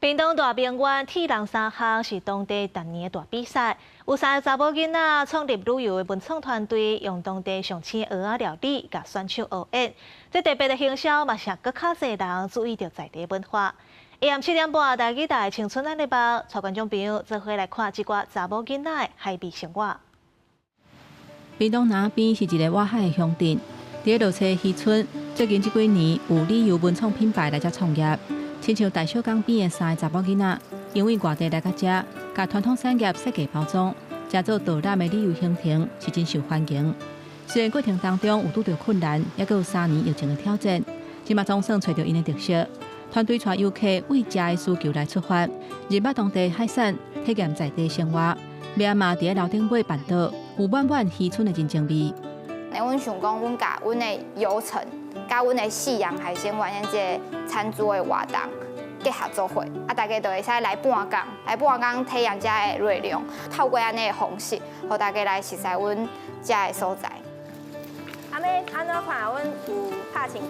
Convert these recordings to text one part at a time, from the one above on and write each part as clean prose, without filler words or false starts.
屏東大平原鐵人三項是當地逐年的大比賽，有三个查某囡仔創立旅遊的文創團隊，用當地上鮮蚵仔料理共選手學演。這特別的行銷嘛，是閣較濟人注意著在地文化。下暗7點半，台語台青春咱的夢，帶觀眾朋友做伙來看這寡查某囡仔的海味生活。屏東南邊是一个外海的鄉鎮，佇咧落冊漁村，最近這幾年有旅遊文創品牌來遮創業。親像大小港邊的三个查某囡仔，因為外地來到遮，共傳統產業設計包裝，成做導覽的旅遊行程，是真受歡迎。雖然過程當中有拄著困難，猶閣有3年疫情的挑戰，這馬總算揣著𪜶的特色。團隊帶遊客為食的需求來出發，認捌當地海產，體驗在地生活。尾仔嘛佇咧樓頂尾辦桌，有滿滿漁村的人情味。那阮想講，阮共阮的遊程，佮阮的夕陽海鮮晚宴這个餐桌的活動結合做伙，啊，大家就會使來半工，來半工體驗遮的內容，透過按呢的方式，予大家來熟悉阮遮的所在。啊，欲按怎看？阮有拍清氣，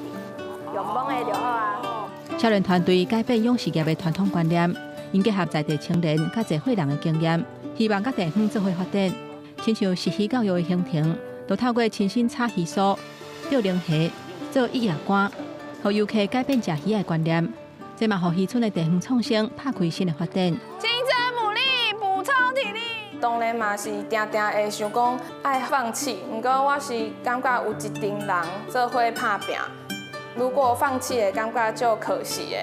用摸的就好啊。少年團隊改變養殖業的傳統觀念，𪜶結合在地青年佮濟歲人的經驗，希望佮地方做伙發展。親像食魚教育的行程，就透過親身插魚鬚、釣龍蝦、做薏仔乾，予遊客改變食魚的觀念。這嘛予漁村的地方創生拍開新的發展。清蒸牡蠣補充體力。當然嘛是定定會想講愛放棄，毋過我是感覺有一群人做伙拍拚，如果放棄的感覺就可惜的。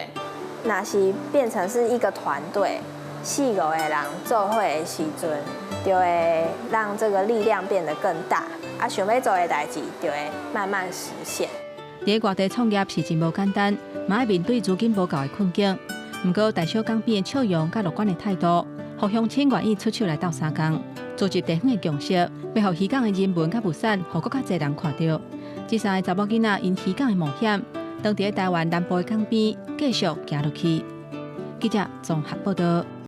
若是變成是一個團隊，四五個人做伙的時陣，就會讓這個力量變得更大。啊，想欲做的代誌就會慢慢實現。佇外地創業是真無簡單，嘛愛面對資金無夠的困境。毋過大小港邊的笑容佮樂觀的態度，予鄉親願意出手來鬥相共，組織地方的共識，欲予漁港的人文佮物產，予閣較濟人看著。這三個查某囡仔𪜶漁港的冒險，當佇咧台灣南部的港邊繼續行落去。記者綜合報導。